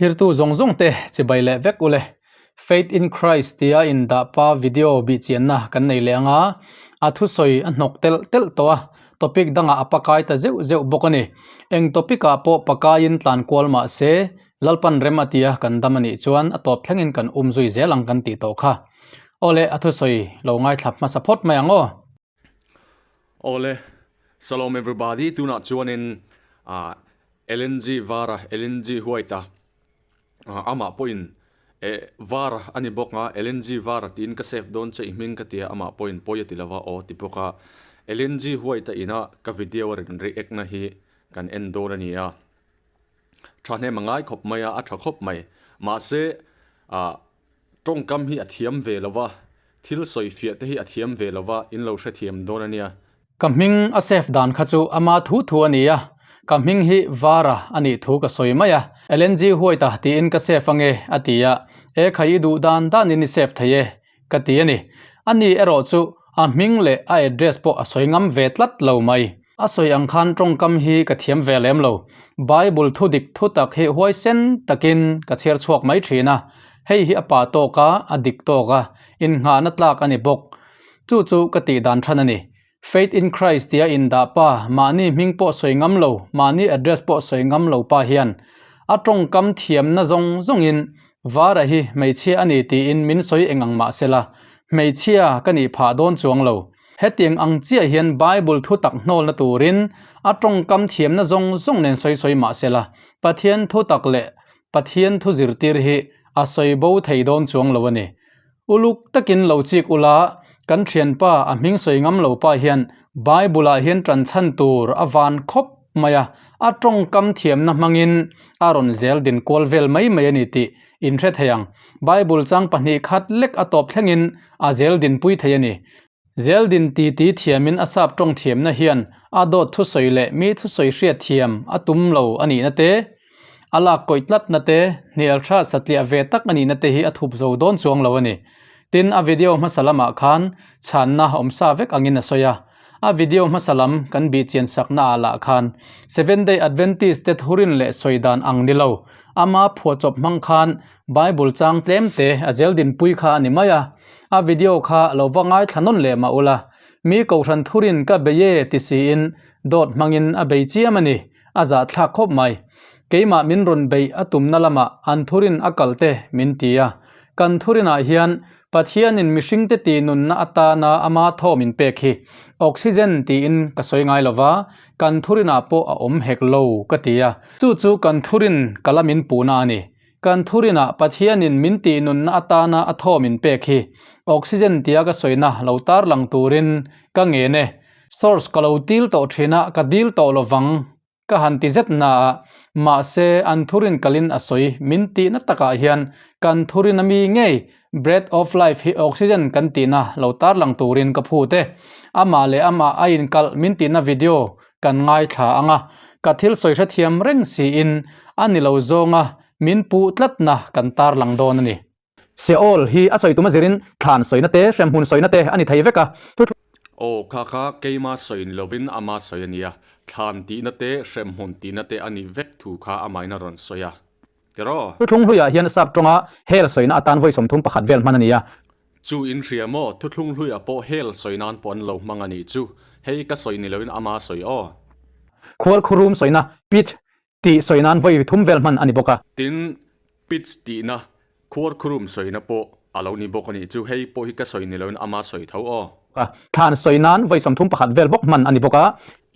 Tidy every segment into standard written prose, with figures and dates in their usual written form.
Thlirtu zawng zawng te chibai leh vek ule. Faith in Christ tia indah pa video bihchianna kan nei leh anga a thusawi a hnawk telh telh tawh a, topic dangah a pakai ta zeuh zeuh bawk a ni. Eng topic ah pawh pakaiin tlan kual mah se Lalpan rem a tia kan dam a nih chuan a tawp thlengin kan um zui zel ang kan tih tawh kha. Awle a thusawi lo ngaithla hmasa phawt mai ang aw. Awle, Salom everybody, tunah chuanin ah LNG vara, LNG white a, amah pawhin eh var a ni bawk a, LNG var tiin ka save dawn che i hming ka tia amah pawhin pawi a ti lova aw ti bawk a, LNG white a ina ka video a rawn react na hi kan en dawn a ni a, thahnem a ngai khawp mai a, a tha khawp mai, mahse ah Tawngkam hi a thiam ve lo va, thil sawi fiah te hi a thiam ve lo va, in lo hrethiam dawn a nia. Ka hming a save dan kha chu ama thu thu a ni a, ka hming hi Vara a nih thu ka sawi mai a, LNG White-a tiin ka save ange a ti a, e khai i duh dan danin i save thei e ka ti a ni. A ni erawh chu a hming leh a address pawh a sawi ngam ve tlat lo mai. A sawi ang khan tawngkam hi ka thiam ve lem lo. Bible thu dik thu tak hi huaisen takin ka chhiar chhuak mai thin a, hei hi a pa tawk a, a dik tawk a, innghahna tlak a ni bawk. Chu chu ka tih dan than a ni. Faith in Christ tia indah pa, mahni hming pawh sawi ngam lo, mahni address pawh sawi ngam lo pa hian a tawngkam thiamna zawng zawngin Vara hi hmeichhia a ni tiin min sawi eng ang mah sela, hmeichhia ka nih phah dawn chuang lo. Hetiang ang chiah hian Bible thu tak hnawlna turin a tawngkam thiamna zawng zawng nen sawi sawi mah sela, Pathian thu tak leh Pathian thu zirtir hi a sawi bo thei dawn chuang lo a ni. Uluk takin lo chik ula, kan thianpa a hming sawi ngam lo pa hian Bible-ah hian tanchhan tur a van khawp mai a, a tawngkam thiamna hmangin a rawn zel din kual vel mai mai a ni tih in hre thei ang. Bible chang 2 khat lek a tawp thlengin a zel dinpui thei a ni. Zel din ti ti thiamin a sap tawng thiamna hian a dawt thusawi leh mi thusawi hriat thiam a tum lo a nihna te, a lak kawih tlatna te, hnial tha satliah ve tak a nihna te hi a thup zo dawn chuang lo a ni. Tin, a video hmasa lamah khan chhanna awmsa vek angin a sawi a. A video hmasa lam kan bihchian sakna ah lah khan Seventh Day Adventist te thurin leh sawi dan ang ni lo, ama phuahchawp hmang khan Bible chang tlem te a zel dinpui kha a ni mai a, a video kha lo va ngaithla nawn leh mah ula, mi kohhran thurin ka bei e ti siin dawt hmangin a bei chiam a ni, a zahthlak khawp mai. Keimah min rawn beih a tumna lamah an thurin a kal te min ti a, kan thurinah hian Pathianin mihringte tih nunna atana ama thawm in pek hi oxygen tiin ka sawi ngai lova, kan thurinah pawh a awm hek lo ka ti a, chu chu kan thurin ka la min puhna a ni. Kan thurinah Pathianin min tih nunna atana a thawm in pek hi oxygen tia ka sawina lo tarlang turin ka ngen e. Source ka lo dil tawh thin a, ka dil tawh lovang ka han ti zet na a, mahse an thurin kalin a sawi min tihna takah hian kan thurin ami ngei breath of life hi oxygen kan tihna lo tarlang turin ka phut e. Amah leh amah a inkalh min tihna video kan ngaithla ang a, ka thil sawi hrethiam reng siin a ni lo zawnga min puh tlatna kan tarlang dawn a ni. Seol hi a sawi tum a zirin thlan sawina te, hremhmun sawina te a ni thei vek a. Thu. Aw kha kha keima sawi ni lovin ama sawi a nia, thlan tihna te, hremhmun tihna te a nih vek thu kha amahin a rawn sawi a. Tiraw? Thuthlung hluiah hian sap tawnga hel sawina atan vawi 31 vel hman a ni a. Chu in hria maw? Thuthlung hluiah pawh hel sawi nan pawh an lo hmang a nih chu. Hei ka sawi ni loin ama sawi aw. Khual khurum sawina pit tih sawi nan vawi thum vel hman a ni bawk a. Tin, pit tihna khuar khurum sawina pawh a lo ni bawk a nih chu. Hei pawh hi ka sawi ni loin ama sawi tho aw. Thlan sawi nan vawi 31 vel bawk hman a ni bawk a.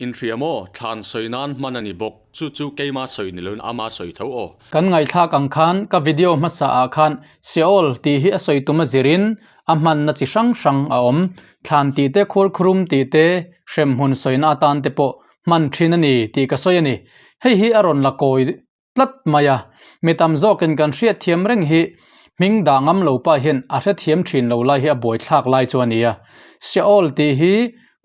In hria maw? Thlan sawi nan hman a ni bawk. Chu chu keima sawi ni loin ama sawi tho aw. Kan ngaihthlak ang khan ka video hmasa ah khan Seol tih hi a sawi tum a zirin a hmanna chi hrang hrang a awm. Thlan tih te khurkhurum tih te hremhmun sawina atan te pawh hman thin a ni tih ka sawi a ni. Hei hi a rawn la kawi tlat mai a, mi tam zawkin kan hriatthiam reng hi hming dah ngam lo pa hian a hrethiam thin lo lai hi a buaithlak lai chu a ni a. Seol tih hi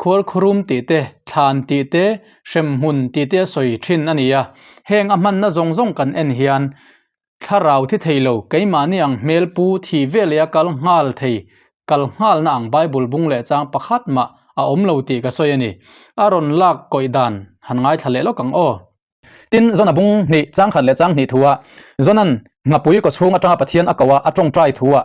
khualkhurum tih te, thlan tih te, hremhmun tih te a sawi thin a ni a. Heng a hmanna zawng zawng kan en hian thlarau thi thei lo, keimahni ang hmel pu thi veleh a kal nghal thei, kal nghalna ang Bible bung leh chang pakhat mah a awm lo tih ka sawi a ni. A rawn lak kawih dan han ngaithla leh lawk ang aw. Tin, Zona bung hnih, chang khat leh chang hnih thu ah, Zona'n nghapui kawchhung atanga Pathian a ko a, a tawngtai thu ah,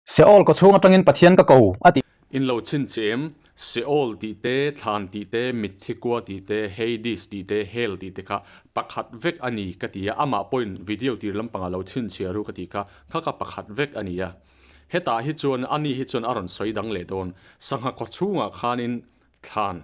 Seol kawchhung atangin Pathian ka ko a ti. In lo chhin chem, Seol tih te, Thlan tih te, Mitthi kua tih te, Hades tih te, Hell tih te kha pakhat vek a ni ka ti a, amah pawhin video tir lampangah lo chhinchhiah ru ka tih kha, kha kha pakhat vek a ni a. Hetah hi chuan ani hi chuan a rawn sawi dang leh dawn, sangha kawchhungah khanin thlan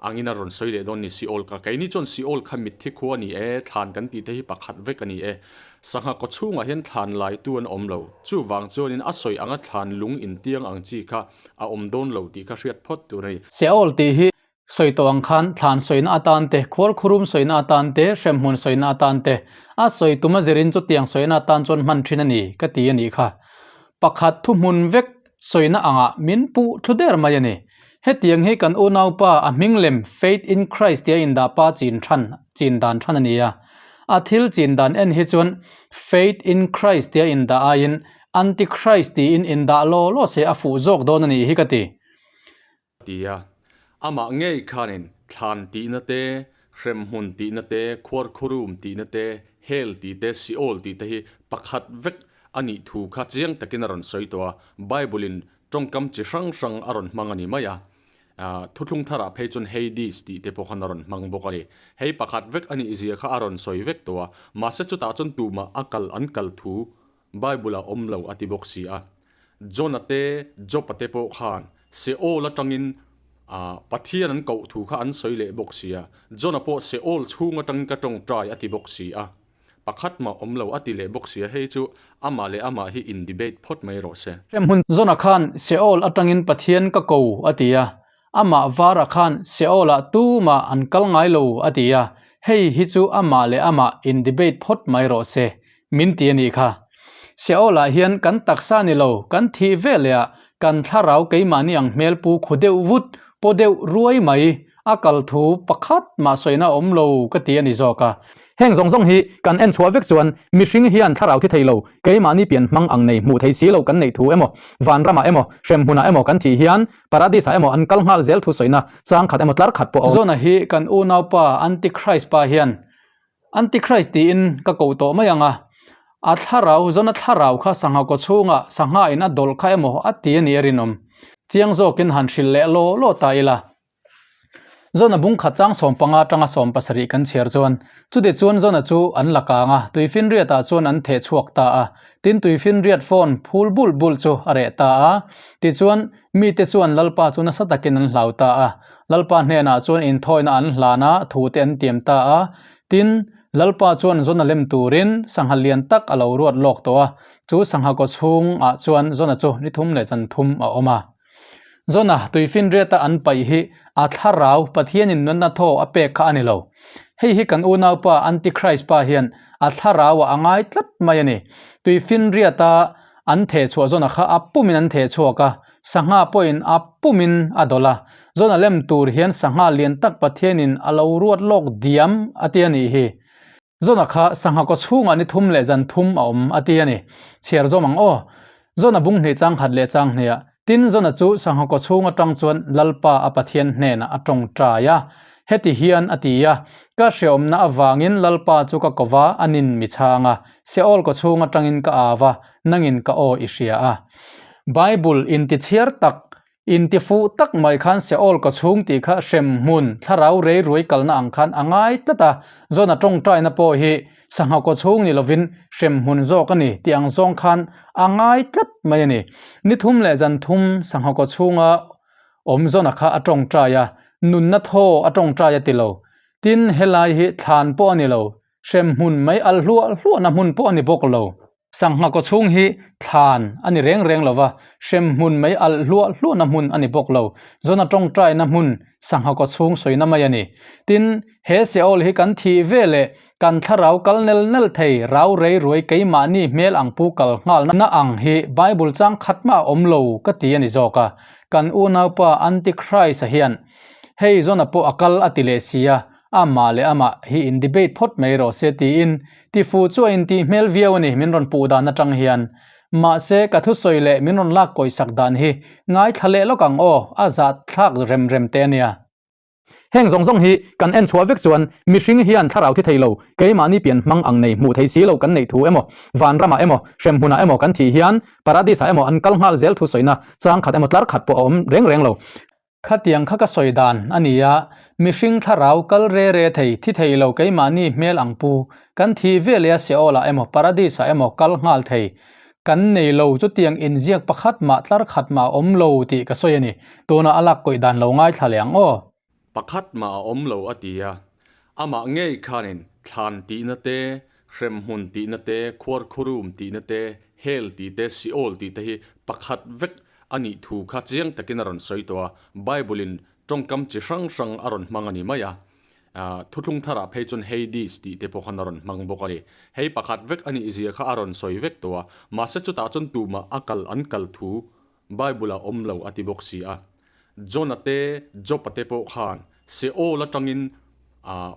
angin a rawn sawi leh dawn ni Seol kha. Keini chuan Seol kha mitthi khua a ni e, thlan kan tih te hi pakhat vek a ni e. Sangha kawchhungah hian thlan laitu an awm lo. Chuvang chuanin a sawi anga thlan lung intiang ang chi kha a awm dawn lo tih kha hriat phawt tur a ni. Seol tih hi sawi tawh ang khan thlan sawina atan te, khualkhurum sawina atan te, hremhmun sawina atan te, a sawi tum a zirin chutiang sawina atan chuan hman thin a ni ka ti a nih kha. Pakhat thuhmun vek sawina angah min puh thlu der mai a ni. Hetiang hi kan unaupa a hming lem Faith in Christ tia indah pa chin than, chin dan than a ni a. A thil chin dan en hi chuan Faith in Christ tia indah aiin Antichrist tiin indah law law se a fuh zawk dawn a nih hi ka ti. Ti a, amah ngei khanin thlan tihna te, hremhmun tihna te, khuarkhurum tihna te, hell tih te, Seol tih te hi pakhat vek a nih thu kha chiang takin a rawn sawi tawh a, Bible-in tawngkam chi hrang hrang a rawn hmang a ni mai a, thuthlung tharah phei chuan Hades tih te pawh khan a rawn hmang bawk a ni. Hei pakhat vek a nih zia kha a rawn sawi vek tawh a, mahse chutah chuan tumah a kal an kal thu Bible-ah awm lo a ti bawk si a. John-a te, Job-a te pawh khan Seol atangin Pathian an koh thu kha an sawi leh bawk si a. John-a pawh Seol chhung atangin ka tawngtai a ti bawk si a. Pakhat mah awm lo a ti leh bawk si a. Hei chu amah leh amah hi in debate phawt mai rawh se. Hremhmun John-a khan Seol atangin Pathian ka ko a ti a. Amah Vara khan Seol-ah tumah an kal ngai lo a ti a. Hei hi chu amah leh amah in debate phawt mai rawh se. Min ti a nih kha. Seol-ah hian kan taksa ni lo, kan thih ve leh ah kan thlarau keimahni ang hmel pu khu deuh vut, paw deuh ruai mai, a kal thu pakhat mah sawina a awm lo ka ti a ni zawk a. Heng zawng zawng hi kan en chhuah vek chuan mihring hian thlarau thi thei lo, keimahni pian hmang ang nei hmuh thei si lo kan neih thu emaw, vanramah emaw, hremhmunah emaw kan thih hian Paradis-ah emaw an kal nghal zel thu sawina chang khat emaw tlar khat pawh a awm. Zona hi kan unaupa Antichrist pa hian Antichrist tiin ka koh tawh mai ang a, a thlarau, Zona thlarau kha sangha kaw chhungah sangha in a dawlh kha emaw a ti a nih a rinawm. Chiang zawkin han hrilh leh law law ta ila. Zona bung khat chang 15 atanga 17 kan chhiar chuan, chuti chuan Zona chu an la kang a, tuifinriatah chuan an theh chhuak ta a, tin tuifinriat phone phul bulh bulh chu a reh ta a, tichuan mite chuan Lalpa chu nasa takin an hlau ta a, Lalpa hnenah chuan inthawina an hlan a, thute an tiam ta a. Tin, Lalpa chuan Zona lem turin sangha lian tak a lo ruat lawk tawh a, chu sangha kaw chhungah chuan Zona chu ni thum leh zan thum a awm a. Zona tuifinriata an paih hi a thlarau Pathianin nunna thaw a pek kha a ni lo. Hei hi kan unaupa Antichrist pa hian a thlarauah a ngai tlat mai a ni. Tuifinriata an theh chhuah Zona kha a pumin an theh chhuak a, Sangha pawhin a pumin a dawlh a, Zona lem tur hian sangha lian tak Pathianin a lo ruat lawk diam a ti a nih hi. Zona kha sangha kaw chhungah ni thum leh zan thum a awm a ti a ni. Chhiar zawm ang aw. Zona bung hnih chang khat leh chang hniah. Tin, Zona chu sangha kaw chhung atang chuan Lalpa a Pathian hnenah a tawngtai a. Heti hian a ti a, Ka hreawmna avangin Lalpa chu ka ko va, a nin mi chhang a. Seol kaw chhung atangin ka au a, nangin ka aw i hria a. Bible intichhiar tak, intifuh tak mai khan Seol ka chhung tih kha hrem hmun, thlarau rei ruai kalna ang khan a ngai tlat a, Zona tawngtaina pawh hi sangha kaw chhung ni lovin hrem hmun zawk a ni tih ang zawng khan a ngai tlat mai a ni. Ni thum leh zan thum sangha kaw chhunga awm Zona kha a tawngtai a, nunna thaw a tawngtai a ti lo. Tin, helai hi thlan pawh a ni lo, hrem hmun mai alh hluah hluahna hmun pawh a ni bawk lo. Sangha kaw chhung hi thlan a ni reng reng lo va, hrem hmun mai alh hluah hluahna hmun a ni bawk lo. Zona tawngtaina hmun sangha kaw chhung sawina mai a ni. Tin, he Seol hi kan thih ve leh kan thlarau kal nel nel thei rau rei ruai keimahni hmel ang pu kal nghalna ang hi Bible chang khat mah a awm lo ka ti a ni zawk a. Kan unaupa Antichrist-a hian hei Zona pawh a kal a ti leh si a, Amah leh amah hi in debate phawt mai rawh se tiin tifu chu a intih hmel viau a ni min rawn puh dan atang hian. Mahse ka thusawi leh min rawn lak kawisak dan hi ngaithla leh lawk ang aw, a zah thlak rem rem teh a nia. Heng zawng zawng hi kan en chhuah vek chuan mihring hian thlarau thi thei lo, keimahni pian hmang ang nei hmuh thei si lo kan neih thu emaw, vanramah emaw, hremhmunah emaw kan thih hian paradis-ah emaw an kal nghal zel thu sawina chang khat emaw tlar khat pawh a awm reng reng lo. Khatiang kha ka sawi dan a ni a, mihring thlarau kal re re thei, thi thei lo keimahni hmel ang pu, kan thih veleh a Seol-ah emaw paradis-ah emaw kal nghal thei kan nei lo chutiang inziak pakhat mah tlar khat mah a awm lo tih ka sawi a ni. Tunah a lak kawih dan lo ngaithla leh ang aw. Pakhat mah a awm lo a ti a, amah ngei khanin thlan tihna te, hremhmun tihna te, khuarkhurum tihna te, hell tih te, Seol tih te hi pakhat vek a nih thu kha chiang takin a rawn sawi tawh a, Bible-in tawngkam chi hrang hrang a rawn hmang a ni mai a. Thuthlung tharah phei chuan Hades tih te pawh khan a rawn hmang bawk a ni. Hei pakhat vek a nih zia kha a rawn sawi vek tawh a, mahse chutah chuan tumah a kal an kal thu Bible ah awm lo a ti bawk si a. John-a te, Job-a te pawh khan Seol atangin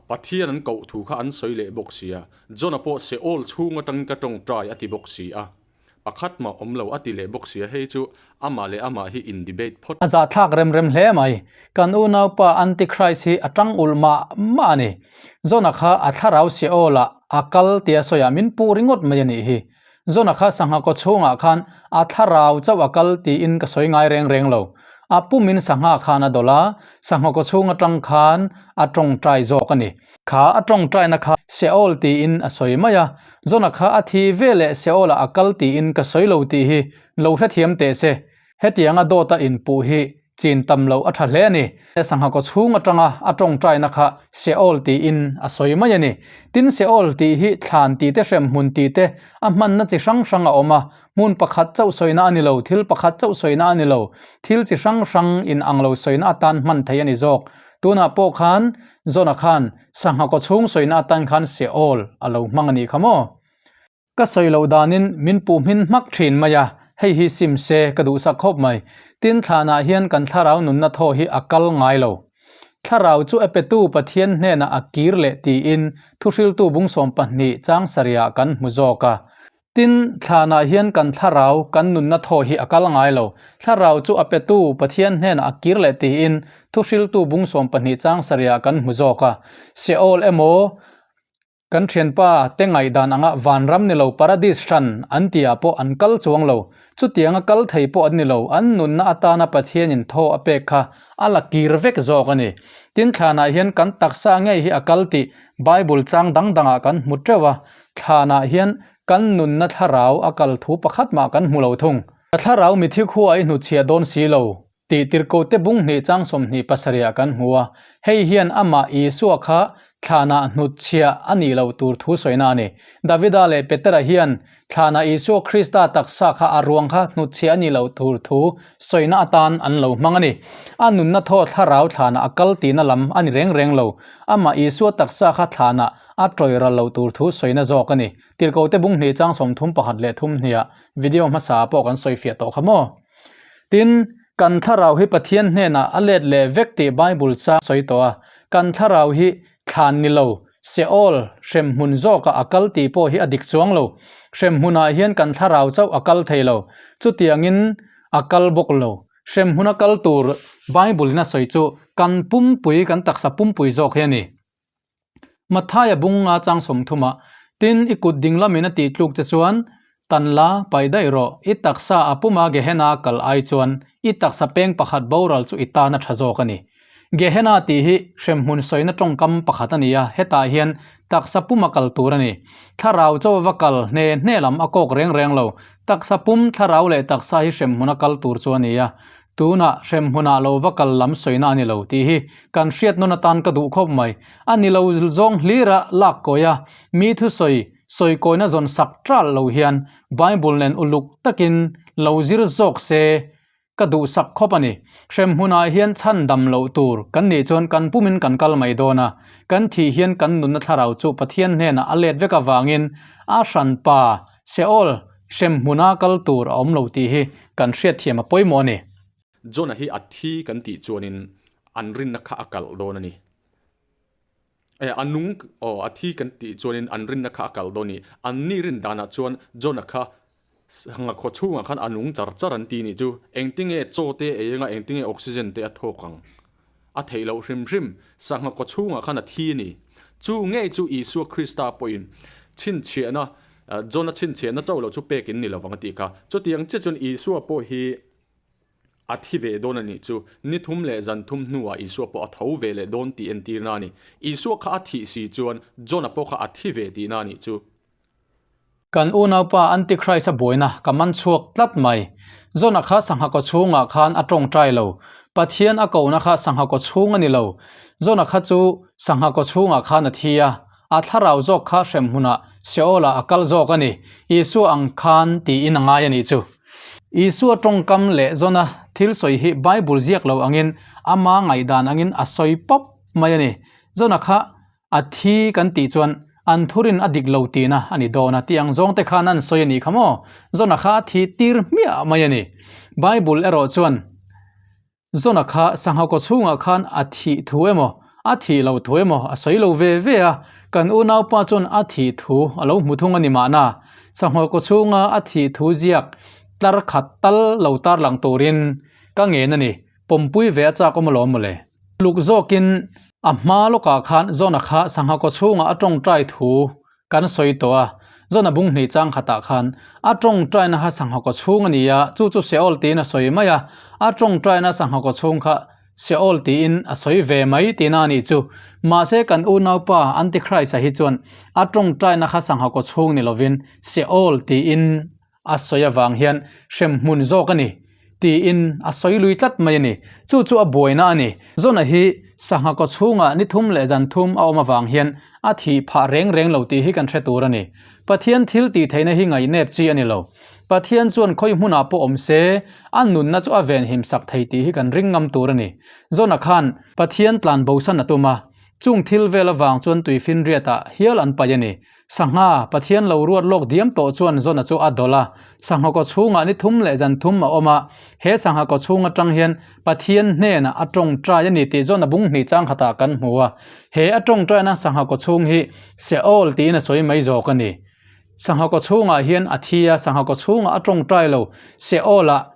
Pathian an koh thu kha an sawi leh bawk si a. John-a pawh Seol chhung atangin ka tawngtai a ti bawk si a. Pakhat mah awm lo a ti leh bawk sia, hei chu amah leh amah hi in debate phawt. A zahthlak rem rem hle mai. Kan unaupa Antichrist hi a tang ulh mah mah a ni. John-a kha a thlarau Seol-ah a kal tia sawiah min puh ringawt mai a nih hi. John-a kha sangha kaw chhungah khan a thlarau chauh a kal tiin ka sawi ngai reng reng lo. A pumin sangha khan a dawlh a, sangha kaw chhung atang khan a tawngtai zawk a ni. Kha a tawngtaina kha Seol tiin a sawi mai a, Jona kha a thi ve leh Seol-ah a kal tiin ka sawi lo tih hi lo hrethiam teh se. Hetianga dawta inpuh hi chin tam loh a tha hle a ni. Sangha kaw chhung atanga a tawngtaina kha Seol tiin a sawi mai a ni. Tin Seol tih hi thlan tih te hremhmun tih te a hmanna chi hrang hrang a awm a, hmun pakhat chauh sawina a ni lo, thil pakhat chauh sawina a ni lo, thil chi hrang hrang in ang lo sawina atan hman theih a ni zawk. Tunah pawh khan Jona khan sangha kaw chhung sawina atan khan Seol a lo hmang a nih kha maw? Ka sawi loh danin min puh hmin hmak thin mai a, hei hi sim se ka duhsak khawp mai. Tin thlanah hian kan thlarau nunna thaw hi a kal ngai lo. Thlarau chu a petu Pathian hnenah a kir leh tiin thuhriltu bungsawm pahnih chang sarihah kan hmu zawk a. Tin, thlanah hian kan thlarau, kan nunna thaw hi a kal ngai lo. Thlarau chu a petu, Pathian hnenah a kir leh tiin thuhriltu bung 12 chang sarihah kan hmu zawk a. Seol emaw, kan thianpa te ngaihdan anga vanram ni lo paradis hran an tihah pawh an kal chuang lo. Chutianga kal thei pawh an ni lo, an nunna atana Pathianin thaw a pek kha a la kir vek zawk a ni. Tin, thlanah hian kan taksa ngei hi a kal tih Bible chang dang dangah kan hmu teuh a, Thlanah hian kan nunna thlarau a kal thu pakhat mah kan hmu lo thung. Ka thlarau mithi khua i hnutchhiah dawn si lo, tih tirhkohte bung hnih chang 27 ah kan hmu a. Hei hian amah Isua kha thlanah hnutchhiah a nih loh tur thu sawina a ni. Davida leh Petera hian thlanah Isua Krista taksa kha a ruang kha hnutchhiah a nih loh tur thu sawina atan an lo hmang a ni. A nunna thaw thlarau thlanah a kal tihna lam a ni reng reng lo. Amah Isua taksa kha thlanah A tawih ral lo tur thu sawina zawk a ni. Tirhkohte bung hnih chang 30 pakhat leh thum hniah video hmasa ah pawh kan sawi fiah tawh kha maw? Tin, kan thlarau hi Pathian hnenah a let leh vek tih Bible chang sawi tawh a, kan thlarau hi thlan ni lo, Seol, hremhmun zawkah a kal tih pawh hi a dik chuang lo. Hremhmunah hian kan thlarau chauh a kal thei lo, chutiangin a kal bawk lo. Hremhmuna kal tur Bible in a sawi chu kan pumpui, kan taksa pumpui zawk hi a ni. Mathaia bung nga chang 30 ah, Tin, i kut ding lamin a tih tluk che chuan, Tan la, pai daih rawh, i taksa a puma Gehenna a kal ai chuan i taksa peng pakhat boral chu i tan a tha zawk a ni. Gehenna tih hi hremhmun sawina tawngkam pakhat a ni a, hetah hian taksa puma kal tur a ni. Thlarau chaw va kal hne hne lam a kawk reng reng lo. Taksa pum, thlarau leh taksa hi hremhmuna kal tur chu a ni a, Tunah hremhmunah lo va kal lam sawina a ni lo tih hi kan hriat nawn atan ka duh khawp mai. A ni lo zawng hlira lak kawi a, mi thusawi sawi kawina zawn sak tral lo hian Bible nen uluk takin lo zir zawk se ka duhsak khawp a ni. Hremhmunah hian chhan dam loh tur kan nih chuan kan pumin kan kal mai dawn a, kan thih hian kan nunna thlarau chu Pathian hnenah a let vek avangin a hranpa Seol Hremhmuna kal tur a awm lo tih hi kan hriatthiam a pawimawh a ni. Jonah hi a thi kan tih chuanin an rinna kha a kalh dawn a ni. E, a nung, aw, a thi kan tih chuanin an rinna kha a kalh dawn a ni. Anni rin danah chuan Jonah kha sangha khaw chhungah khan a nung char char an ti nih chu. Engtinge chaw te ei anga engtinge oxygen te a thawk ang? A theih loh hrim hrim, sangha kaw chhungah khan a thi a ni. Chu ngei chu Isua Krista pawhin chhinchhiahna, Jona chhinchhiahna chauh loh chu pek in ni lovang a tih kha. Chutiang chiah chuan Isua pawh hi a thi ve dawn a nih chu. Ni thum leh zan thum hnuah Isua pawh a tho ve leh dawn tih entirna a ni. Isua kha a thih si chuan Jona pawh kha a thi ve tihna a nih chu. Kan unaupa Antichrist a buaina ka man chhuak tlat mai. Jona kha sangha kaw chhungah khan a tawngtai lo. Pathian a kohna kha sangha kaw chhung a ni lo. Jona kha chu sangha kaw chhungah khan a thi a, a thlarau zawk kha hremhmunah Sheol-ah a kal zawk a ni. Isua ang khan tiin a ngai a nih chu. Isua tawngkam leh Jona thil sawi hi Bible ziak lo angin ama ngaihdan angin a sawi pawp mai a ni. Jona kha A thi kan tih chuan an thurin a dik lo tihna a ni dawn a, tih ang zawng te khan an sawi a nih kha maw? Zona kha a thi tir hmiah mai a ni. Bible erawh chuan Zona kha sangha kaw chhungah khan a thih thu emaw, a thih loh thu emaw a sawi lo ve ve a, kan unaupa chuan a thih thu a lo hmu thung a ni mahna. Sangha kaw chhunga a thih thu ziak tlar khat tal lo tarlang turin ka ngen a ni. Pawmpui ve a chak awm alawm mawle. Luk zawkin a hma lawkah khan Jona kha sangha kaw chhungah a tawngtai thu kan sawi tawh a, Jona bung hnih chang khatah khan a tawngtaina kha sangha kaw chhung a ni a, chu chu Sheol tiin a sawi mai a, a tawngtaina sangha kaw chhung kha Sheol tiin a sawi ve mai tihna a nih chu. Mahse kan unaupa Antichrist-a hi chuan a tawngtaina kha sangha kaw chhung ni lovin Sheol tiin A sawi avang hian hrem hmun zawk a ni, tiin a sawi lui tlat mai a ni. Chu chu a buaina a ni. Zona hi sangha kaw chhungah ni thum leh zan thum a awm avang hian a thih phah reng reng lo tih hi kan hre tur a ni. Pathian thil tih theihna hi ngaihnep chi a ni lo. Pathian chuan khawi hmunah pawh awm se, a nunna chu a venhim sak thei tih hi kan ring ngam tur a ni. Zona khan Pathian tlan bosan a tum a, chung thil vel avang chuan tuifinriatah hial an paih a ni. Sangha, Pathian lo ruat lawk diam tawh chuan Jona chu a dawlh a, sangha kaw chhungah ni thum leh zan thum a awm a, he sangha kaw chhung atang hian Pathian hnenah a tawngtai a ni tih Jona bung hnih chang khatah kan hmu a, he a tawngtaina sangha kaw chhung hi Sheol tiin a sawi mai zawk a ni. Sangha kaw chhungah hian a thi a, sangha kaw chhungah a tawngtai lo, Sheol-ah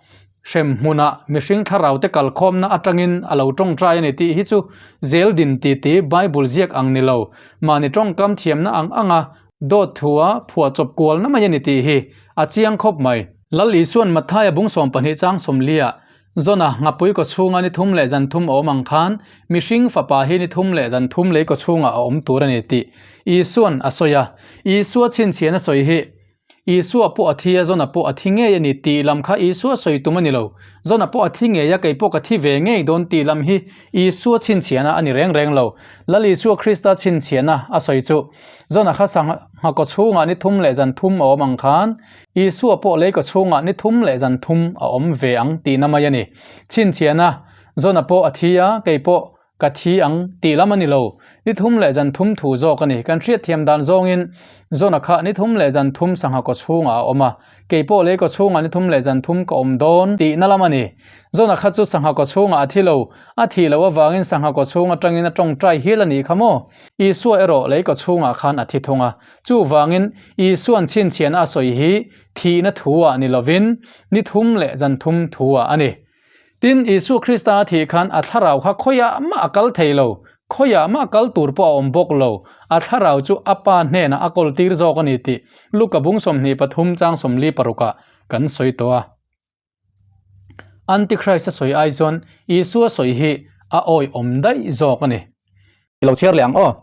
Hrem hmunah mihring thlarau te kalkhawmna atangin a lo tawngtai a ni tih hi chu zel din ti ti Bible ziak ang ni lo, mahni tawngkam thiamna ang anga dawt thua phuahchawp kualna mai a ni tih hi a chiang khawp mai. Lal Isuan Mathaia bung 12 chang 40 ah, Zona ngapui kaw chhunga ni thum leh zan thum a awm ang khan mihring fapa hi ni thum leh zan thum lei kaw chhungah a awm tur a ni tih Isuan a sawi a. Isua chhinchhian a sawi hi Isua pawh a thi a, Jona pawh a thi ngei a ni tih lam kha Isua sawi tum a ni lo. Jona pawh a thi ngei a, kei pawh ka thi ve ngei dawn tih lam hi Isua chhinchhiahna a ni reng reng lo. Lal Isua Krista chhinchhiahna a sawi chu, Jona kha sangha kaw chhungah ni thum leh zan thum a awm ang khan, Isua pawh lei kaw chhungah ni thum leh zan thum a awm ve ang tihna mai a ni. Chhinchhiahna, Jona pawh a thi a, kei pawh Ka thi ang tih lam a ni lo. Ni thum leh zan thum thu zawk a ni. Kan hriatthiam dan zawngin Jona kha ni thum leh zan thum sangha kaw chhungah a awm a. Kei pawh lei kaw chhungah ni thum leh zan thum ka awm dawn tihna lam a ni. Jona kha chu sangha kaw chhungah a thi lo. A thih loh avangin sangha kaw chhung atangin a tawngtai hial a nih kha maw? Isua erawh lei kaw chhungah khan a thi thung a. Chuvangin Isuan chhinchhiahna a sawi hi thihna thu-ah ni lovin ni thum leh zan thum thu-ah a ni. Tin, Isua Krista a thih khan a thlarau kha khawiah mah a kal thei lo, khawiah mah kal tur pawh a awm bawk lo, a thlarau chu a Pa hnenah a kawl tir zawk a ni tih Luka bung 23 chang 46 ah kan sawi tawh a. Antichrist a sawi ai chuan Isua sawi hi a awihawm daih zawk a ni. I lo chhiar leh ang aw.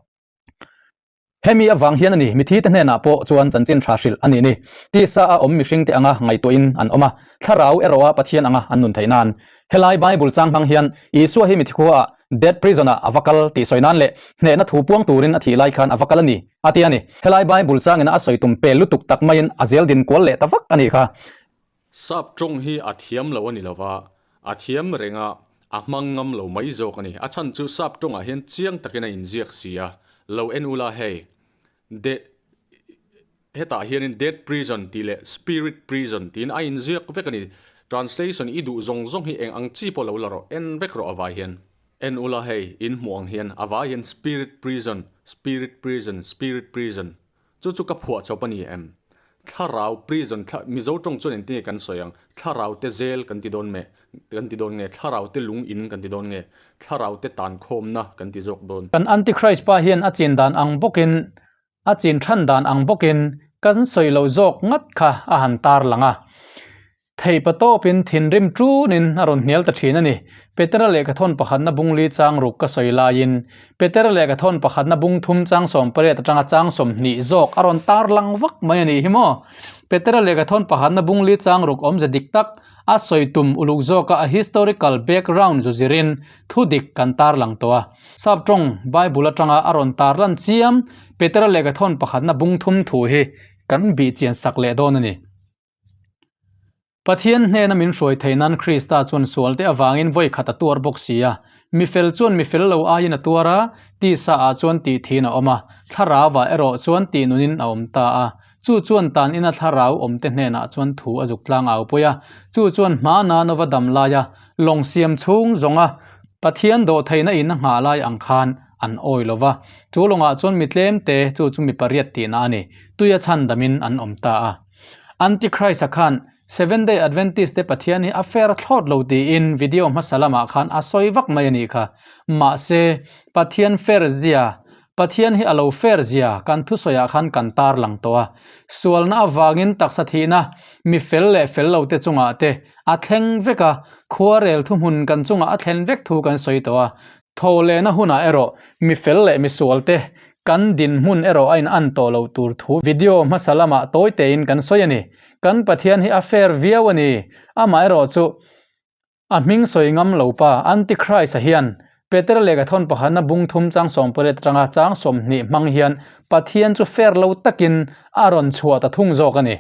Hemi avang hian a ni, mithite hnenah pawh chuan chanchin tha hrilh a ni ni. Tisa a awm mihringte anga ngaihtuahin an awm a, thlarau erawha Pathian anga an nun theih nan. Helai Bible chang hmang hian Isua hi mithi khuaah, dead prison-ah a va kal tih sawi nan leh hnehna thu puang turin a thih lai khan a va kal a ni, a ti a ni. Helai Bible changina a sawi tum pel lutuk tak maiin a zel din kual leh ta vak a nih kha. Sap tawng hi a thiam lo a ni lova, a thiam reng a, a hmang ngam lo mai zawk a ni. A chhan chu sap tawngah hian chiang takin a inziak si a, lo en ula hei, de hetah hianin dead prison tih leh spirit prison tiin a inziak vek a ni. Translation i duh zawng zawng hi eng ang chi pawh lo la rawh, en vek rawh a vai hian. En ula hei, in hmuh ang hian a vai hian spirit prison, spirit prison, spirit prison. Chu chu ka phuah chawp a ni em? Thlarau prison, thla, Mizo tawng chuan engtin nge kan sawi ang? Thlarau te zel kan ti dawn meh, kan ti dawn nge? Thlarau te lung in kan ti dawn nge? Thlarau te tan khawmna kan ti zawk dawn? Kan Antichrist pa hian a chin dan ang bawkin, a chin than dan ang bawkin kan sawi lo zawk ngat kha a han tar lang a. Theih patawpin thinrim ṭunin a rawn hnial ta ṭhin a ni. Petera lehkhathawn pakhatna bung li chang ruk ka sawi laiin Petera lehkhathawn pakhatna bung thum chang 18 aṭanga chang 20 zawk a rawn tar lang vak mai a nih hi maw? Petera lehkhathawn pakhatna bung li chang ruk awmze dik tak a sawi tum uluk zawka a historical background zu zirin thu dik kan tar lang tawh a. Sap ṭawng Bible aṭanga a rawn tar lan chiam Petera lehkhathawn pakhatna bung thum thu hi kan bih chian sak leh dawn a ni. Pathian hnena min hruai theih nan Krista chuan sualte avangin vawi khat a tuar bawk si a. Mi fel chuan mi fel lo aiin a tuar a, tisa ah chuan tih thiin a awm a, thlarauah erawh chuan tih nunin a awm ta a. Chu chuan tan ina thlarau awmte hnenah chuan thu a zuk tlang au pui a, chu chuan hma nanova dam laia lawng siam chhung zawnga Pathian dawhtheihna in a nghah lai ang khan an awi lo va. Chu lawngah chuan mi tlemte, chu chu mi pariat tihna a ni, tuia chhandamin an awm ta a. Antichrist-a khan Seventh Day Adventist te Pathian hi a fair thlawt lo tiin video hmasa lamah khan a sawi vak mai a nih kha. Mahse, Pathian fair zia, Pathian hi a lo fair zia kan thusawiah khan kan tarlang tawh a. Sualna avangin taksa thihna mi fel leh fel lo te chungah te a thleng vek a, khuarel thuhmun kan chungah a thlen vek thu kan sawi tawh a. Tho lehna hunah erawh mi fel leh mi sualte kan dinhmun erawh a in-an tawh lo tur thu video hmasa lamah tawi tein kan sawi a ni. Kan Pathian hi a fair viau a ni. Amah erawh chu a hming sawi ngam lo pa Antichrist-a hian Petera lehkhathawn pakhatna bung thum chang 18 atanga chang 20 hmang hian Pathian chu fair lo takin a rawn chhuah ta thung zawk a ni.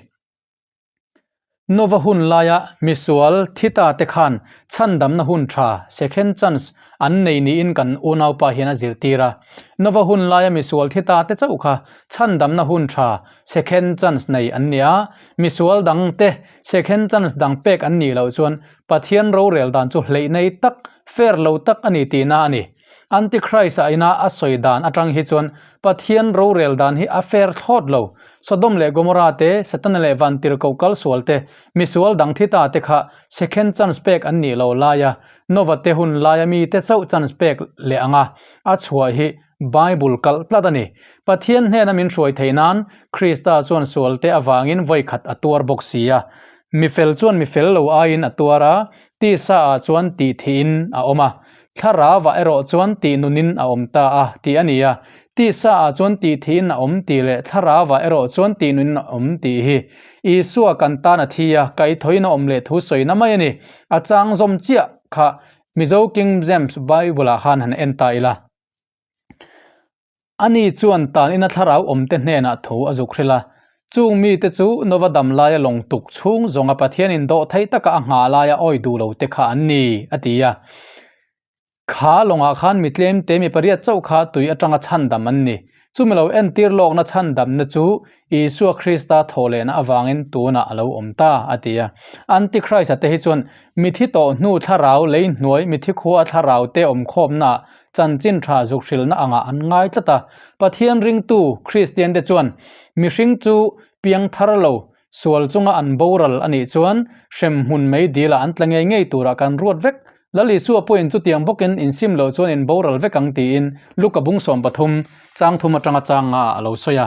Nova hun laia misual thi ta te khan chhandamna hun tha, second chance, an nei niin kan unaupa hian a zirtir a. Nova hun laia misual thi ta te chauh kha chhandamna hun tha, second chance, nei an ni a. Misual dang te second chance dang pek an nih loh chuan Pathian rorel dan chu hleih nei tak, fair lo tak a ni tihna a ni. Antichrist-a ina a sawi dan atang hi chuan Pathian rorel dan hi a fair thlawt lo. Sodom leh Gomorrah te, Setana leh Vantirhkoh kal sual te, misual dang thi ta te kha second chance pek an nih lo laia Nova te hun laia mi te chauh chance pek leh anga a chhuah hi Bible kalh tlat a ni. Pathian hnena min hruai theih nan Krista chuan sual te avangin vawi khat a tuar bawk si a. Mi fel chuan mi fel lo aiin a tuar a, tisa ah chuan tih thihin a awm a. Thlarauah erawh chuan tih nunin a awm ta a, tih a ni a. Tisa ah chuan tih thihin a awm tih leh thlarauah erawh chuan tih nunin a awm tih hi Isua kan tan a thi a, kaihthawhin a awm leh thu sawina mai a ni. A chang zawm chiah kha Mizo King James Bible ah khan han en ta ila. Ani chuan tan ina thlarau awmte hnenah tho a zuk hrilh a, chung mite chu Nova dam laia lawng tuk chhung zawnga Pathianin dawh theih taka a nghah laia awi duh lo te kha an ni, a ti a. Kha lawngah khan mi tlemte mi pariat chauh kha tui atanga chhandam an ni. Chumi lo entir lawkna chhandamna chu Isua Krista thawhlehna avangin tunah a lo awm ta, a ti a. Antichrist-a te hi chuan mithi tawh hnu thlarau lei hnuai mithi khua thlarau te awmkhawmnaah chanchin tha zuk hrilhna angah an ngai tlat a. Pathian ringtu Kristiante chuan mihring chu piang thar lo, sual chunga an boral a nih chuan hremhmun mei dilah an tla ngei ngei turah kan ruat vek. Lal Isua pawhin chutiang bawkin insim loh chuan in boral vek ang tiin Luka bung 13 chang thum atanga chang nga ah a lo sawi a.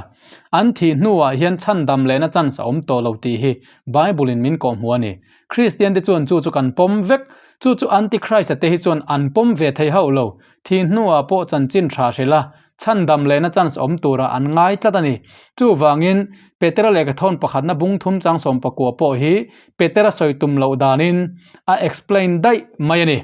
An thih hnuah hian chhandam lehna chance a awm tawh lo tih hi Bible in min kawhhmuh a ni. Kristian te chuan chu chu kan pawm vek. Chu chu Antichrist-a te hi chuan an pawm ve thei hauh lo. Thih hnuah pawh chanchin tha hrilh a, chhandam lehna chance awm turah an ngai tlat a ni. Chuvangin, Petera lehkhathawn pakhatna bung thum chang 19 pawh hi Petera sawi tum loh danin a explain daih mai a ni.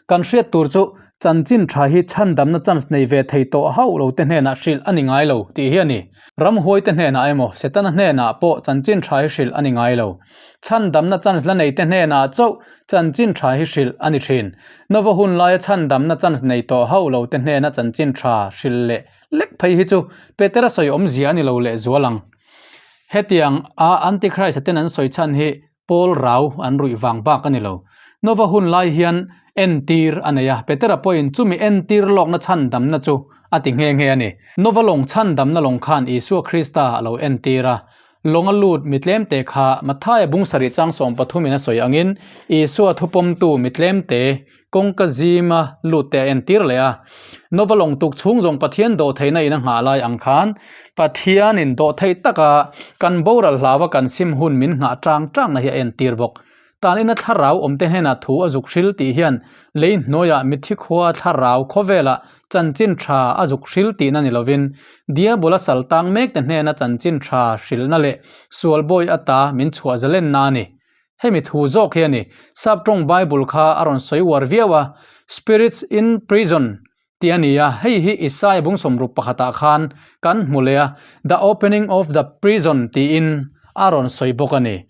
Kan hriat tur chu chanchin tha hi chhandamna chance nei ve thei tawh hauh lo te hnenah hrilh a ni ngai lo tih hi a ni. Ramhuai te hnenah emaw Setana hnenah pawh chanchin tha hi hrilh a ni ngai lo. Chhandamna chance la nei te hnenah chauh chanchin tha hi hrilh a ni thin. Nova hun laia chhandamna chance nei tawh hauh lo te hnena chanchin tha hrilh leh lek phei hi chu Petera sawi awmzia a ni lo lehzual ang. Hetiang a Antichrist-a ten an sawi chhan hi Paul rau an ruih vang bak a ni lo. Nova hun lai hian entir a nei a, Petera pawhin chumi entir lawkna chhandamna chu a ti nghe nghe a ni. Nova lawng chhandamna lawng khan Isua Krista a lo entir a. Lawnga lut mi tlemte kha Mathaia bung sarih chang sawmpathumin a sawi angin Isua thupawmtu mi tlemte kawngka zima lut te a entir leh a. Nova lawng tuk chhung zawng Pathian dawhtheihna in a nghah lai ang khan Pathianin dawhtheih taka kan boral hlaua kan sim hun min nghah tang tangna hi a entir bawk. Tan ina thlarau awmte hnenah thu a zuk hril tih hian lei hnuaiah mitthi khua thlarau khawvelah chanchin tha a zuk hril tihna ni lovin Diabola sal tang mekte hnena chanchin tha hrilhna leh sual bawi ata min chhuah zalenna a ni. Hemi thu zawk hi a ni. Sap tawng Bible kha a rawn sawi uar viau a, Spirits in prison tih a ni a, hei hi Isaia bung sawmruk pakhatah khan kan hmu leh a, The opening of the prison tiin a rawn sawi bawk a ni.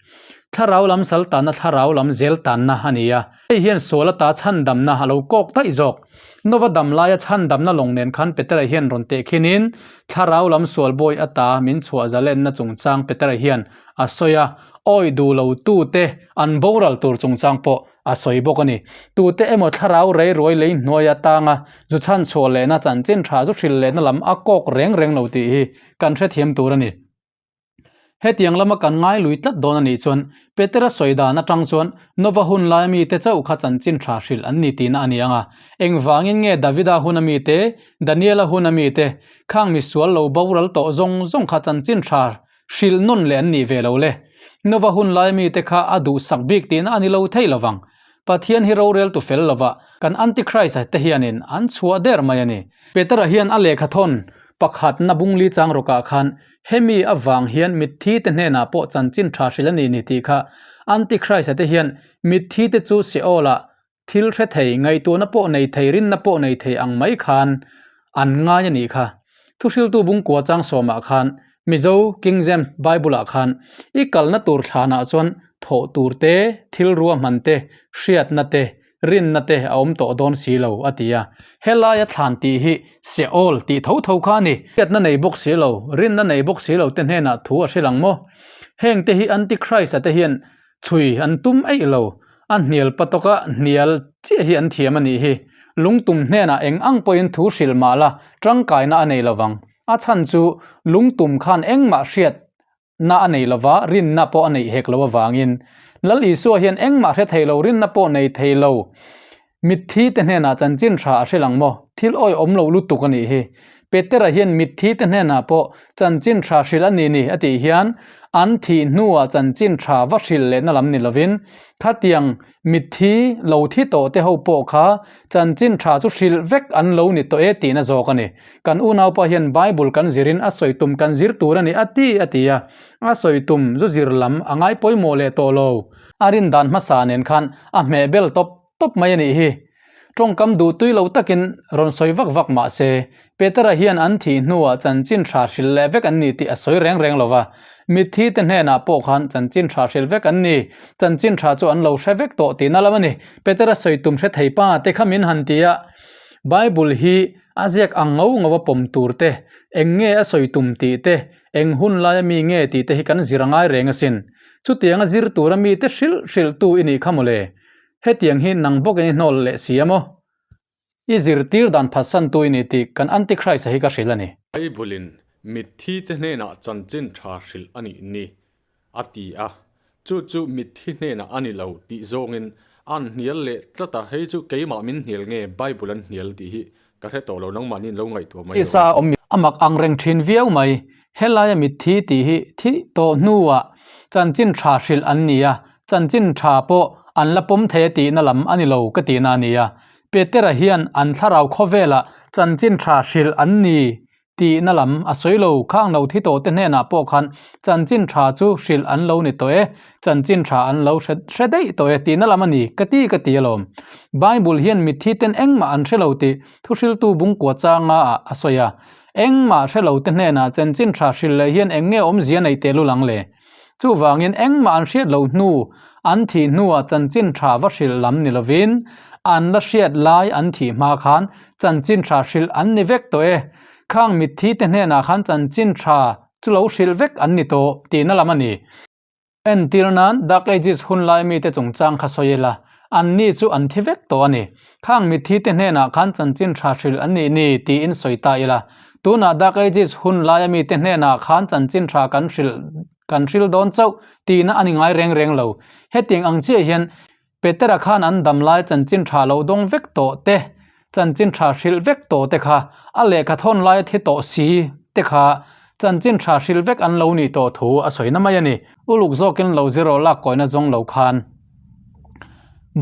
Thlarau lam sal tanna thlarau lam zel tanna a ni a, hei hian sual ata chhandamna a lo kawk daih zawk. Nova dam laia chhandamna lawng nen khan Petera hian rawn tehkhinin thlarau lam sual bawi ata min chhuah zalenna chungchang Petera hian a sawi a, awi duh lo tute an boral tur chungchang pawh a sawi bawk a ni. Tute emaw thlarau rei ruai lei hnuai atanga zu chhan chhuah lehna chanchin tha zu hrilh lehna lam a kawk reng reng lo tih hi kan hrethiam tur a ni. Hetiang lama kan ngai lui tlat dawn a nih chuan Petera sawi dan atang chuan Nova hun laia mite chauh kha chanchin tha hrilh an ni tihna a ni ang a. Engvangin nge Davida huna mite, Daniela huna mite, khang misual lo boral tawh zawng zawng kha chanchin tha Hrilh nawn leh an nih ve lo le. Nova hun lai mite kha a duhsak bik tihna a ni lo thei lo vang. Pathian hi roreltu fel lova kan Antichrist-a te hianin an chhuah der mai a ni. Petera hian a lehkha thawn pakhatna bungli chang rawkah khan hemi avang hian mitthi te hnenah pawh chanchin tha hrilh a ni ni tih kha Antichrist-a te hian mitthi te chu Seol-ah Thil hre thei, ngaihtuahna pawh nei thei, rinna pawh nei thei ang mai khan an ngai a nih kha. Thuhriltu bungkua chang sawmah khan Mizo King James Bible-ah khan i kalna tur thlanah chuan thawh tur te, thil ruahman te, hriatna te, rinna te a awm tawh dawn si lo a ti a. Helaia thlan tih hi Seol tih tho tho kha a ni. Hriatna nei bawk si lo, rinna nei bawk si lo te hnenah thu a hrilh ang maw? Hengte hi Antichrist-a te hian Chhui an tum eih lo. A hnial patawka hnial chiah hi an thiam a nih hi. Lungtum hnenah eng ang pawhin thu hrilh mah la, tangkaina a nei lovang. A chhan chu lungtum khan engmah hriatna a nei lova, rinna pawh a neih hek lo avangin. Lal Isua hian engmah hre thei lo, rinna pawh nei thei lo. Mitthi te hnenah chanchin tha a hrilh ang maw? Thil awi awm lo lutuk a nih hi. Petera hian mitthi te hnenah pawh chanchin tha hrilh a ni ni a tih hian an thih hnuah chanchin tha va hrilh lehna lam ni lovin khatiang mitthi lo thi tawh te ho pawh kha chanchin tha chu hrilh vek an lo ni tawh e tihna zawk a ni. Kan unaupa hian Bible kan zirin a sawi tum kan zir tur a ni a ti a ti a, a sawi tum zu zir lam a ngai pawimawh leh tawh lo. A rin dan hmasa nen khan a hmehbel tawp tawp mai a nih hi. Tawngkam duh tui lo takin rawn sawi vak vak mah se, Petera hian an thih hnuah chanchin tha hrilh leh vek an ni tih a sawi reng reng lo va. Mitthi te hnenah pawh khan chanchin tha hrilh vek an ni, chanchin tha chu an lo hre vek tawh tihna lam a ni. Petera sawi tum hre thei pa te kha min han ti a, Bible hi a ziak ang ngau ngau a pawm tur te, eng nge a sawi tum tih te, eng hun laia mi nge tih te hi kan zir a ngai reng asin. Chutianga zir tura mite hrilh hrilhtu i nih kha mawle. Hetiang hi nang bawkin i hnawl leh si a maw? I zirtir dan phatsantu i ni tih kan Antichrist-a hi ka hrilh a ni. Bible-in mitthite hnenah chanchin tha hrilh a nih ni, a ti a. Chu chu mitthi hnenah a ni lo tih zawngin an hnial leh tlat a, hei chu keimah min hnial nge Bible an hnial tih hi ka hre tawh lo, nangmahni in lo ngaihtuah mai Tisa rawh. awm a mak ang reng thin viau mai. Helaia mitthi tih hi thih tawh hnuah chanchin tha hrilh an ni a, Chanchin tha pawh an la pawm thei a tihna lam a ni lo ka tihna a ni a. Petera hian an thlarau khawvelah chanchin tha hrilh an ni tihna lam a sawi lo. Khang lo thi tawhte hnenah pawh khan chanchin tha chu hrilh an lo ni tawh e, chanchin tha an lo hre hre daih tawh e tihna lam a ni ka ti ka ti alawm. Bible hian mitthi ten engmah an hre lo tih thuhriltu bungkua changa ah a sawi a. Engmah hre lo te hnenah chanchin tha hrilh leh hian eng nge awmzia neih tehlul ang le? Chuvangin engmah an hriat loh hnu, an thih hnuah chanchin tha va hrilh lam ni lovin, an la hriat lai an thih hma khan chanchin tha hrilh an ni vek tawh e. Khang mitthi te hnenah khan chanchin tha chu lo hrilh vek an ni tawh tihna lam a ni. Entir nan Dark Ages hun lai mite chungchang kha sawi ila, anni chu an thi vek tawh a ni. Khang mitthi te hnenah khan chanchin tha hrilh an nih ni tiin sawi ta ila, tunah Dark Ages hun laia mite hnenah khan chanchin tha kan hrilh. Kan hril dawn chauh tihna a ni ngai reng reng lo. Hetiang ang chiah hian Petera khan an dam lai chanchin tha lo dawng vek tawh te, chanchin tha hrilh vek tawh te kha, a lehkha thawn laia thi tawh si te kha chanchin tha hrilh vek an lo nih tawh thu a sawi na mai a ni. Uluk zawkin lo zir rawh lak kawina zawng lo khan.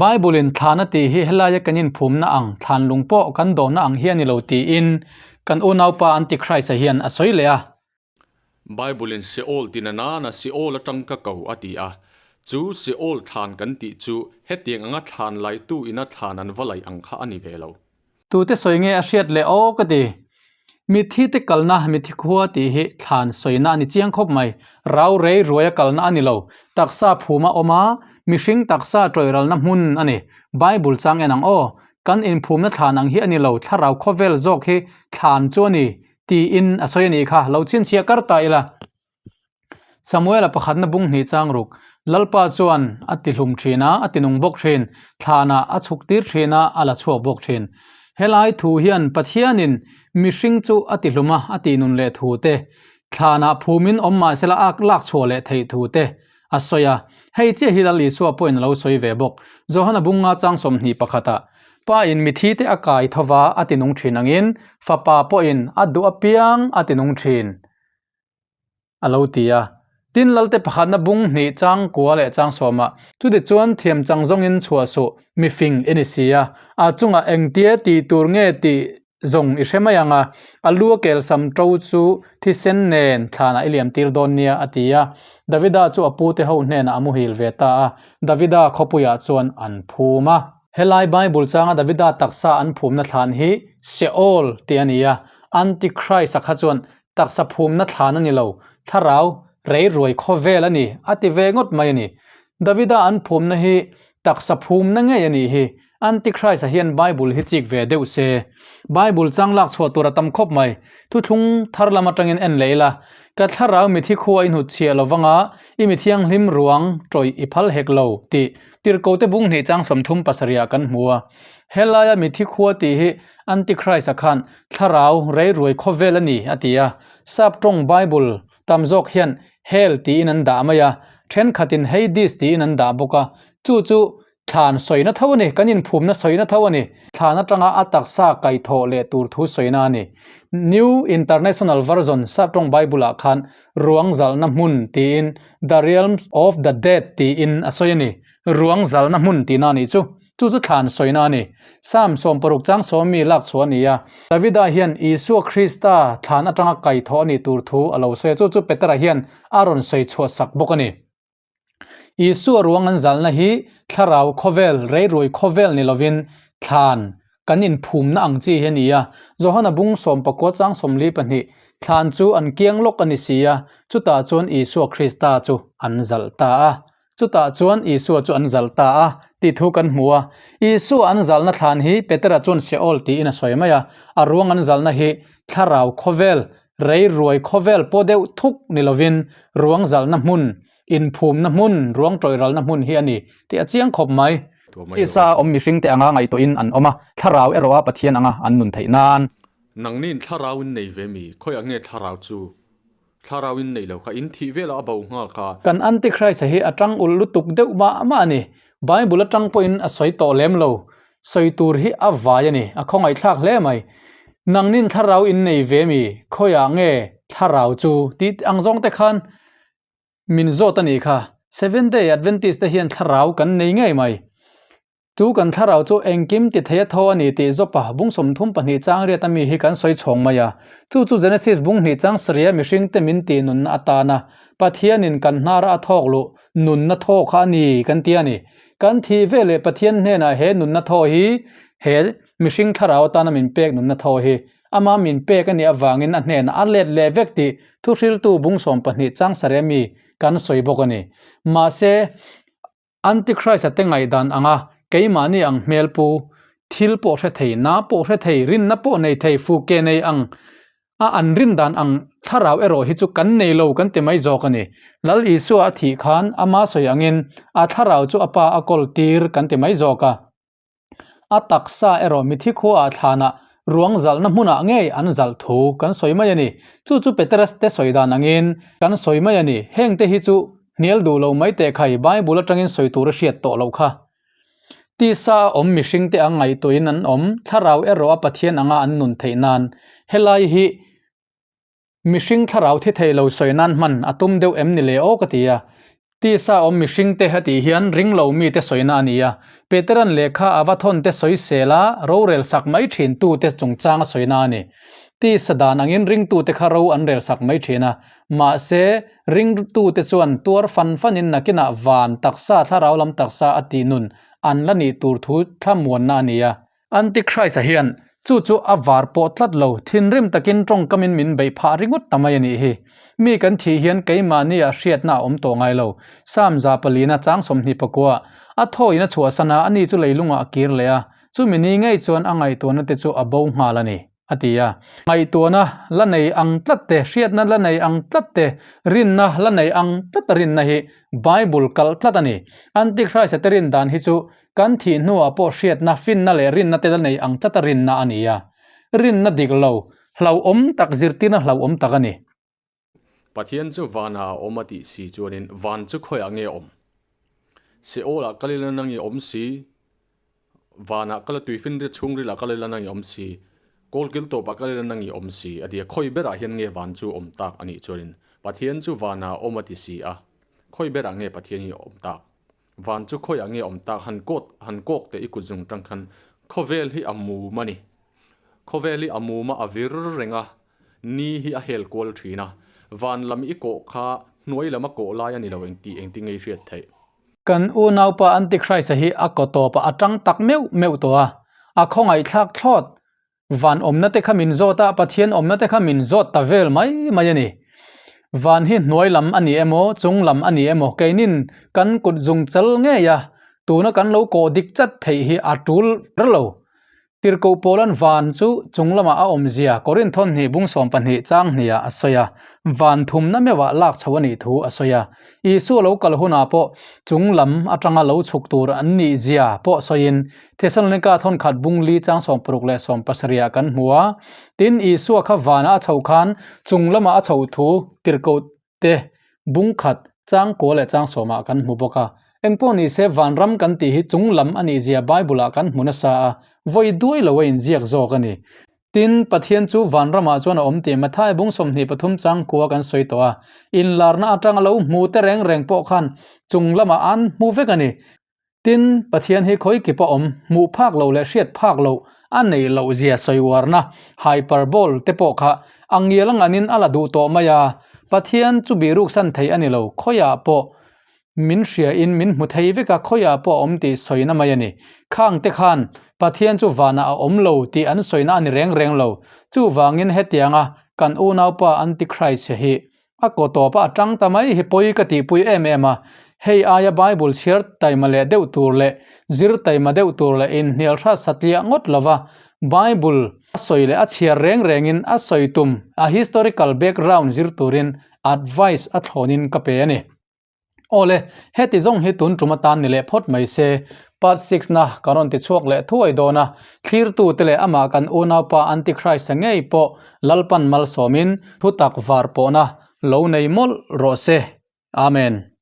Bible in thlan a tih hi helaia kan inphumna ang, thlan lung pawh kan dawhna ang hi a ni lo tiin kan unaupa Antichrist-a hian a sawi leh a. Bible in Seol tina nana Seol atang ka ko a ti a, chu Seol thlan kan tih chu hetiang anga thlan laitu ina thlan an va laih ang kha a ni ve lo. Tute sawi nge a hriat leh aw ka ti. Mitthi te kalna mitthi khua tih hi thlan sawina a ni chiang khawp mai. Rau rei ruaia kalna a ni lo. Taksa phuma awm a, mihring taksa tawih-ralna hmun a ni. Bible chang en ang aw. Kan inphumna thlan ang hi a ni lo, thlarau khawvel zawk hi thlan chu a ni. Tiin a sawi a nih kha, lo chhinchhiah kar ta ila. Samuela pakhatna bung hnih chang ruk, Lalpa chuan a ti hlum thin a, a ti nung bawk thin, thlanah a chhuk tir thin a, a la chhuak bawk thin. Helai thu hian Pathianin mihring chu a ti hlum a, a tih nun leh thu te, thlanah phumin awm mahsela a lak chhuah leh theih thu te, a sawi a. Hei chiah hi Lal Isua pawhin a lo sawi ve bawk. Johana bunga chang 21 ah, Pa in mithi te a kai tho va a ti nung thin angin Fapa pawhin a duh apiang a ti nung thin, a lo ti a. Tin Lalte pakhatna bung hnih chang kua leh chang sawmah, Chutichuan thiam chang zawngin chhuah suh, mifing i ni si a, a chungah engtia tih tur nge tih Zawng i hre mai ang a, a lu a kel sam to chu thisen nen thlanah i liam tir dawn nia, a ti a. Davida chu a pute ho hnenah a muhil ve ta a, Davida khawpuiah chuan an phum a. Helai Bible changa Davida taksa an phumna thlan hi Sheol tih a ni a, Antichrist-a kha chuan taksa phumna thlan a ni lo, thlarau rei ruai khawvel a ni, a ti ve ngawt mai a ni. Davida an phumna hi taksa phumna ngei a nih hi. Antichrist-a hian Bible hi chik ve deuh se. Bible chang lak chhuah tur a tam khawp mai. Thuthlung thar lam atangin en leh ila. Ka thlarau mithi khua i hnut chhiah lo vanga i mi thianghlim ruang tawih i phal hek lo tih Tirhkote bung hnih chang 37 ah kan hmu a. Helaia mithi khua tih hi Antichrist-a khan thlarau reiruai khawvel a ni a ti a. Sap tawng Bible tam zawk hian Hell tiin an dah mai a, thenkhatin Hades tiin an dah bawk a. Chu chu Thlan sawina tho a ni, kan inphumna sawina tho a ni. Thlan atanga a taksa kaihthawh leh tur thu sawina a ni. New International Version Saptawng Bible-ah khan ruang zalhna hmun tiin The Realms of the Dead tiin a sawi a ni. Ruang zalhna hmun tihna a nih chu. Chu chu thlan sawina a ni. Psalm 60 chang sawmi lak chhuah a ni a. Davida hian Isua Krista thlan atanga kaihthawh a nih tur thu a lo sawi a, chu chu Petera hian a rawn sawi chhuah sak bawk a ni. Isua ruang an zalna hi thlarau khawvel, reirui khawvel ni lovin thlan kan inphumna ang chi hi a ni a. Johana bung 14 chang 42, Thlan chu an kiang lawk a ni si a, chutah chuan Isua Krista chu an zalh ta a. Chutah chuan Isua chu an zalh ta a, tih thu kan hmu a. Isua an zalhna thlan hi Petera chuan Sheol tiin a sawi mai a, a ruang an zalhna hi thlarau khawvel, Rei ruai khawvel pawh deuh thuk ni lovin ruang zalhna hmun, inphumna hmun, ruang tawih ralna hmun hi a ni tih a chiang khawp mai. Tisa awm mihringte anga ngaihtuahin an awm a, thlarau erawh a Pathian anga an nun theih nan. Nangni'n thlarau in nei ve mi? Khawiah nge thlarau chu? Thlarau in nei lo kha, in thih velah a bo nghal kha. Kan Antichrist-a hi a tang ulh lutuk deuh mah mah a ni. Bible atang pawhin a sawi tawh lem lo. Sawi tur hi a vai a ni, a khawngaihthlak hle mai. Nangnin thlarau in nei ve mi, khawiah nge thlarau chu tih ang zawng te khan min zawt a nih kha. Seventh Day Adventist te hian thlarau kan nei ngei mai. Chu kan thlarau chu engkim ti thei a tho a ni tih Jopa bung 32 chang riat ami hi kan sawi chhawng mai a. Chu chu Genesis bung hnih chang sarih a mihring te min tih nunna atana Pathianin kan hnara a thawk luh nunna thaw kha a ni kan ti a ni. Kan thih ve leh Pathian hnenah he nunna thaw hi he mihring thlarau atana min pek nunna thaw hi ama min pek a nih avangin a hnenah a let leh vek tih thuhriltu bung 12 chang sarih ami kan sawi bawk a ni. Mahse, Antichrist-a te ngaihdan anga keimahni ang hmel pu, thil pawh hre thei, na pawh hre thei, rinna pawh nei thei, fuke nei ang a an rin dan ang thlarau erawh hi chu kan nei lo kan ti mai zawk a ni. Lal Isua a thih khan ama sawi angin a thlarau chu a pa a kawl tir kan ti mai zawk a. A taksa erawh mithi khuaah thlanah Ruang zalhna hmunah ngei an zalh thu kan sawi mai a ni. Chu chu Peterus te sawi dan angin kan sawi mai a ni. Hengte hi chu hnial duh lo mai teh khai Bible atangin sawi tur a hriat tawh loh kha. Tisa a awm mihringte ang ngaihtuahin an awm, thlarau erawh a Pathian anga an nun theih nan. Helai hi mihring thlarau thi thei lo sawi nan hman a tum deuh em ni le aw ka ti a. Tisa awm mihringte a tih hian ringlo mite sawina a ni a, Peteran lehkha a va thawn te sawisel a, rorel sak mai thin tute chungchang a sawina a ni. Tisa dan angin ringtute kha ro an rel sak mai thin a, mahse ringtute chuan tuar fan fanin nakinah van taksa thlarau lam taksa a tih nun an la nih tur thu thlamuanna a ni a. Antichrist-a hian chu chu a var pawh tlat lo, thinrim takin tawngkamin min beih phah ringawt ta mai a nih hi. Mi kan thih hian keimahnia hriatna a awm tawh ngai lo. Psalm 4 a chang 21 a thawiin a chhuahsan a, ani chu leilungah a kir leh a, chumi ni ngei chuan a ngaihtuahna te chu a bo nghal a ni, a ti a. Ngaihtuahna la nei ang tlat te, hriatna la nei ang tlat te, rinna la nei ang tlat a rinna hi Bible kalh tlat a ni. Antichrist-a te rin dan hi chu Kan thih hnuah pawh hriatna, finna leh rinna te la nei ang tlata rinna a ni a. Rinna dik lo, hlauhawm tak, zirtirna hlauhawm tak a ni. Pathian chu vanah a awm a tih si chuanin van chu khawiah nge awm? Seol-ah kal ila nang i awm si, vanah kal a tuifinriat chhungrilah kal ila nang i awm si, kawlkil tawpah kal ila nang i awm si a ti a. Khawi berah hian nge van chu awm tak a nih chuanin Pathian chu vanah a awm a ti si a, khawi berah nge Pathian hi a awm tak? Van chu khawiah nge awm tak han kawt han kawk teh i kut zung tang khan khawvel hi a mum a ni. Khawvel hi a mum a a vir reng a, ni hi a hel kual thin a, van lam i kawh kha hnuai lam a kawh lai a ni lo eng tih engtin nge i hriat theih. Kan unaupa Antichrist-a hi a kaw tawpah a tang tak meuh meuh tawh a, a khawngaihthlak thlawt. Van awmna te kha min zawt a, Pathian awmna te kha min zawt ta vel mai mai a ni. Van hi hnuai lam a ni emaw, chung lam a ni emaw, keinin kan kut zung chal ngei a, tuna kan lo kawh dik chat theih hi a tul ber lo. Tirhkoh Paula'n van chu chung lamah a awmzia Korinth hnih bung 12 chang hniah a sawi a, van thumna meuhah lak chho a nih thu a sawi a. Isua lo kal hunah pawh chung lam atanga lo chhuk tur an nih zia pawh sawiin Thesalonika thawnkhat bung li chang 60 leh 70 ah kan hmu a. Tin, Isua kha vanah a chhoh khan chung lamah a chhoh thu tirhkoh te bung khat chang kua leh chang sawmah kan hmu bawk a. Engpawh ni se vanram kan tih hi chung lam a nih zia Bible ah kan hmu nasa a, vawi duai lo a inziak zawk a ni. Tin, Pathian chu vanramah chuan a awm tih Matthai bung 23 chang kua kan sawi tawh a. Inlarna atanga lo hmu te reng reng pawh khan chung lamah an hmu vek a ni. Tin, Pathian hi khawi kip a awm, hmuh phak loh leh hriat phak loh a neih loh zia sawi uarna, hyperbole, te pawh kha a ngial nganin a la duh tawh mai a. Pathian chu bihruksan thei a ni lo, khawiah pawh min hriain min hmu thei vek a, khawiah pawh a awm tih sawina mai a ni. Khang te khan Pathian chu vanah a awm lo tih an sawina a ni reng reng lo. Chuvangin hetianga kan unaupa Antichrist hi A kaw tawpa a tang ta mai hi pawi ka tihpui em em a, hei aia Bible chhiar taima leh deuh tur leh zir taima deuh tur leh inhnial hrat satliah ngawt lova Bible a sawi leh a chhiar reng rengin a sawi tum a historical background zir turin advice a thlawnin ka pe a ni. Awle, heti zawng hi tun tum atan ni leh phawt mai se, part 6 na ka rawn ti chhuak leh thuai dawn a, thlirtute leh amah kan unaupa Antichrist-a ngei pawh Lalpan malsawmin thutak var pawhna lo nei mawlh rawh se. Amen.